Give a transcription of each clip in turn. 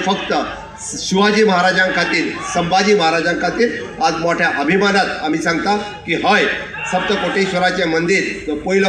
फक्त शिवाजी महाराजां खातीर, संभाजी महाराजां खातीर आज मोठ्या अभिमानात आमी सांगता की हय, सप्तकोटेश्वराचें मंदीर जो पयलो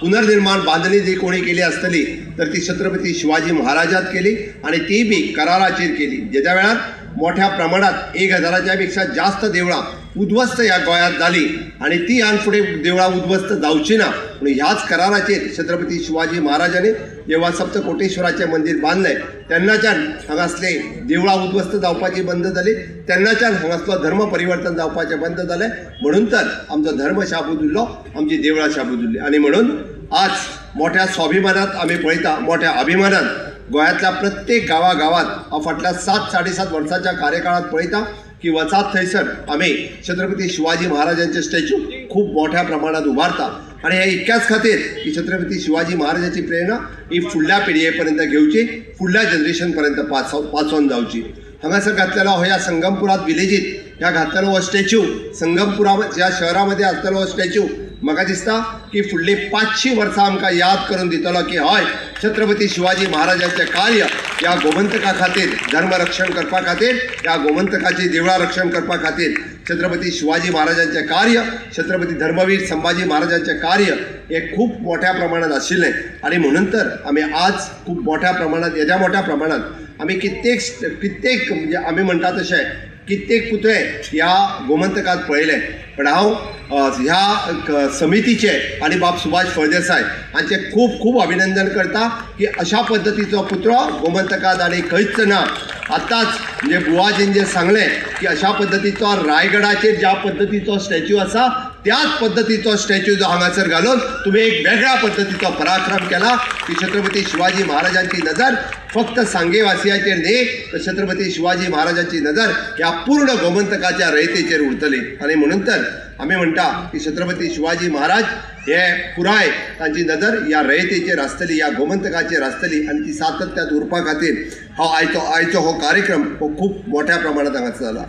पुनर्निर्माण बांदणी जी कोणी केली आसतली तर ती छत्रपती शिवाजी महाराजात केली आनी ती बी कराराचेर केली. जेच्या वेळार मोठ्या प्रमाणात 1000च्या पेक्षा जास्त देवळां उद्ध्वस्त ह्या गोंयांत जाली आनी ती ह्यान फुडें देवळां उद्ध्वस्त जावची ना म्हणून ह्याच कराराचेर छत्रपती शिवाजी महाराजांनी जेव्हा सप्तकोटेश्वराचें मंदीर बांदलें तेन्नाच्यान हांगासले देवळां उद्ध्वस्त जावपाची बंद जाली, तेन्नाच्यान हांगासलो धर्म परिवर्तन जावपाचें बंद जालें. म्हणून तर आमचो धर्म शाबूत उरलो, आमची देवळां शाबूत उरली. आनी म्हणून आज मोठ्या स्वाभिमानात आमी पळयता, मोठ्या अभिमानान गोंयांतल्या प्रत्येक गांवागांवांत हांव फाटल्या 7 साडेसात वर्सांच्या कार्यकाळांत पळयता की वचात थंयसर आमी छत्रपती शिवाजी महाराजांचे स्टॅच्यू खूब मोठ्या प्रमाणात उबारता. आनी हे इतक्याच खातीर की छत्रपती शिवाजी महाराजाची प्रेरणा ही फुडल्या पिळगे पर्यंत घेवची, फुडल्या जनरेशन पर्यंत पासोवन जावची. हांगासर घातलेलो हो ह्या संगमपुरात विलेजीत ह्या घातलेलो हो स्टॅच्यू, संगमपुरा ह्या शहरामध्ये आसतलो हो स्टॅच्यू म्हाका दिसता की फुडली 500 वर्सां आमकां याद करून दितलो की हय, छत्रपती शिवाजी महाराजांचें कार्य ह्या गोमंतका खातीर, धर्म रक्षण करपा खातीर, ह्या गोमंतकाची देवळां रक्षण करपा खातीर छत्रपती शिवाजी महाराजांचें कार्य, छत्रपती धर्मवीर संभाजी महाराजांचें कार्य हें खूब मोठ्या प्रमाणात आशिल्लें. आनी म्हणून तर आमी आज खूब मोठ्या प्रमाणात, येद्या मोठ्या प्रमाणात आमी कित्येक म्हणजे आमी म्हणटा तशें कित्येक पुतळे ह्या गोमंतकात पळयले. पण हांव ह्या समितीचे आनी बाब सुभाष फळदेसाय हांचे खूब खूब अभिनंदन करता की अशा पद्दतीचो पुतळो गोमंतकात आनी खंयच ना. आतांच म्हणजे बुवाजीन जें सांगलें की अशा पद्दतीचो रायगडाचेर ज्या पद्दतीचो स्टॅच्यू आसा त्याच पद्दतीचो स्टॅच्यू जो हांगासर घालून तुमी एक वेगळ्या पद्दतीचो पराक्रम केला की छत्रपती शिवाजी महाराजांची नजर फक्त सांगेवासियाचेर न्ही तर छत्रपती शिवाजी महाराजांची नजर ह्या पूर्ण गोमंतकाच्या रयतेचेर उरतली. आनी म्हणून तर आमी म्हणटा की छत्रपती शिवाजी महाराज हे पुराय तांची नजर ह्या रयतेचेर आसतली, ह्या गोमंतकाचेर आसतली आनी ती सातत्यात उरपा खातीर हो आयचो हो कार्यक्रम हो खूब मोठ्या प्रमाणात हांगासर जाला.